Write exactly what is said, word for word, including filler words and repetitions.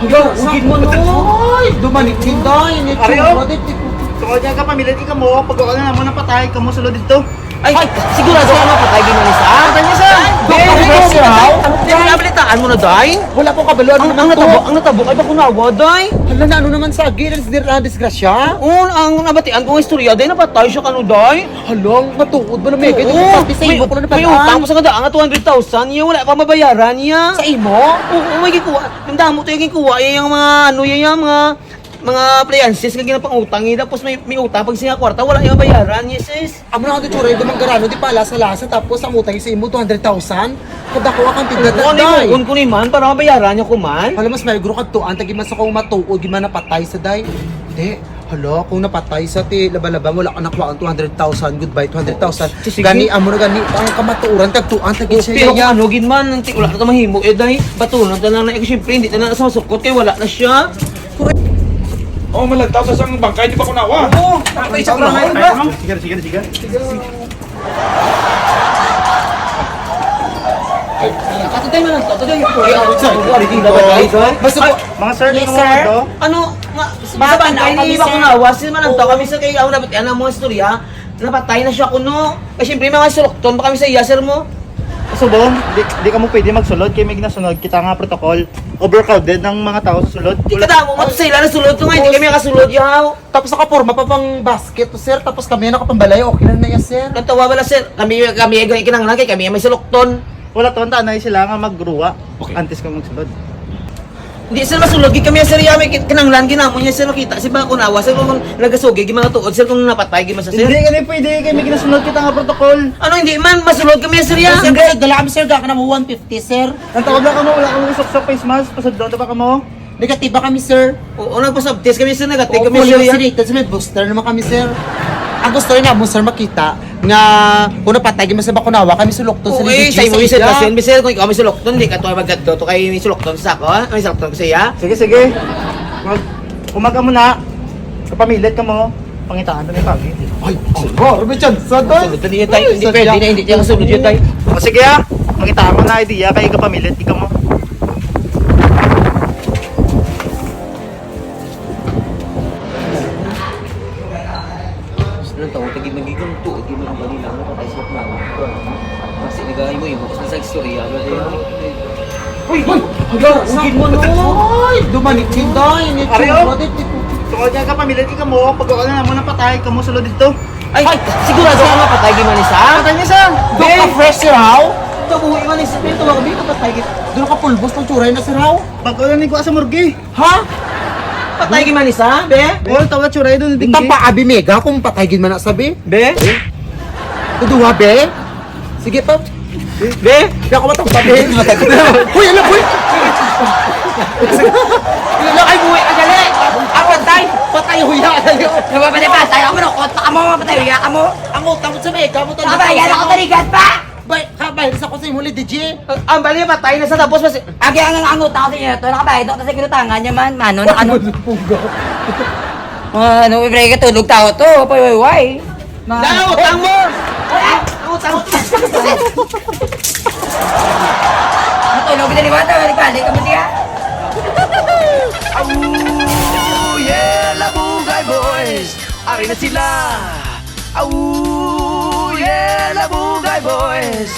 Hala, ugid mo, no. Ay, dumanik din, day. Ini Ari, tsura, oh. Di, di ko Tungod nga kapamilit ka mo, pag wala na mo napatay, kamo sulod dito. Ay, sigurado ka mapatay din ni sa? Patay niya sa. Ay, Day, Day, Day, Day, Day, Day. Ang pinagkabalitaan mo na, Day? Wala ko kabalo. Ano Ang, naman ang to? natabo, ang natabo kay Bakunawa, Day. Hala, na ano naman sa agi? Ang sir, ah, disgrasya? Oo, ang nabatian ko nga istorya, Day, napatay siya kano, Day. Hala, matuod ba na, Mega? Oo, Pati sa may, imo ko lang may napataan. utang ko sa kadaan nga two hundred thousand niya, wala pa mabayaran niya. Sa imo? Oo, may gikuha. Ang damo to yung gikuha, yung mga, ano, yung, yung mga, mga appliances nga ginapangutang niya, tapos may, may utang pag siya kwarta, wala yung bayaran niya, sis. Amo na ang tsura yung dumanggarano, di pala sa lasa, tapos ang utang sa imo, two hundred thousand? Kadako ang kantidad Oo, na, ano day. yung ko ni man, para mabayaran niya ko man? Hala, mas maligro ka tuan, tagi man sa kung matuod, di man napatay sa day. Di, hala, kung napatay sa ti, laba-laba, wala ka nakuha ang two hundred thousand, goodbye, two hundred thousand. Sige. Gani, amo na gani, ang kamatuoran, kag tuan, tagi Oh, siya, pero kung yaya. ano, gid man, ang ti-, wala na ta mahimo, eh, day, batunon ta lang na, eh, siyempre, hindi ta na sa masukot, kay wala na siya. Oh, malagtaw sa sang bangkay, di ba kunawa? Oo, nakatay siya Malagtaw kunawa, na, di ba? Sige, sige, sige. Ay, ato tayo malagtaw, ato tayo. Ay, ako, sir. Ako, ari, di ba, guys, ha? Basta po, Mga sir, Yes, di mo sir. Ano, nga, Basta basta ba na na kami, kami, sir. Kunawa, sino man ang tao kami, sir, kay ako dapat, ano, mga istorya, napatay na siya kuno. Eh, siyempre, mga sulokton pa kami sa iya, sir, mo. Subong, di, di kamo pwede magsulod kay may ginasunod kita nga protocol. Overcrowded ang mga tao sa sulod. Di ka damo mo sa ila na sulod, kung hindi kami nakasulod, yaw. Tapos nakaporma pa pang basket to, sir. Tapos kami ang nakapambalay, okay lang na yan, sir. Natawa wala, sir. Kami, kami ay kinahanglan kay kami ay may sulokton. Wala to, ang tanay sila nga magruwa Okay. antes ka magsulod. Hindi, sir, masulod gid kami, sir, ya, may kin-, kinahanglan ginamo niya, sir, makita si ba kunawa, sir, kung nagasugid yung mga tuod, sir, kung napatay gid man sa, sir. Hindi, hindi pwede, kay may ginasunod kita nga protocol. Ano, hindi man, masulod kami, sir, ya. Sir, sir, dala kami, sir, gaka na mo one fifty, sir. Ang tawag lang kamo, wala kamo isuksok face mask, pasudlon na ba kamo? Negatiba kami, sir. Oo, nagpa-swab test kami, sir, negative Oo, kami, fully sir, ya. Vaccinated, sir, may booster naman kami, sir. Ang gusto rin mo, sir, makita nga kung napatay gid man sa bakunawa, kami sulokton sa Oo, eh, sa imo, sir, iya. Kasi, sir, kung ikaw may sulokton, di ka to magkadto to kay may sulokton sa ako, ha? May sulokton ko sa iya. Sige, sige. Mag-, umaga mo na. Kapamilit ka mo. Pangitaan na ni Pagi. Ay, siguro, may chance, sir. Sulod na niya tayo. Ay, Hindi pwede na, hindi tayo sulod yun, tayo. O, sige, ah. Pangitaan mo na idea kay kapamilit, di ka mo. Anong tawag? Tagi magigang to, di mo ang balila mo, patay sa plano. Kasi nagahay mo, imo sa istorya, ano, di mo? Uy! Uy! Hala, ugid mo, no! Uy! Dumanik din, day! Ini Ari, tsura, oh. Di, di ko Tungod nga kapamilit ka mo, pag wala na mo napatay, kamo sulod dito. Ay, sigurado ka mapatay, di man isa? Patay niya sa. Doon ka fresh, sir, how? Ito, buhay man isa, pero tumawag, di ka patay, gid. Doon ka pulbos, pang tsuray na, sir, how? Pag wala ni kuha sa morgue. Ha? Patay gid man isa, be? Wala, tawag tsuray doon, Di tinggi. Tapaabi, Mega, kung patay gid man na sabi. Be? Tuduha, be? Sige pa. Be? Di ako matang sabi. Uy, ala, uy! Ala, ay, buhay ka, dali! Ah, patay! Patay, huya, dali! Napapatay, patay ako, manukot na kamo, mapatay, huya kamo! Ang utang mo sa Mega mo, Nakabayad ako, taligat pa! Bay, kabayad sa ko sa imo, Lady G. Ang bali, patay na sa tapos, mas Agi ang, ang utang sa inyo, to, nakabayad ako sa ginutangan niya man, mano, na ano? Pungga. Ah, ano, ibre ka tulog tao to, pay, way, way. Ma- Dala, utang mo! Ang utang mo! Matulog na liwat, ah, balik-balik ka mo siya. Aww, yeah, Labugay Boys! Ari na sila! Aww, yeah, Labugay Boys!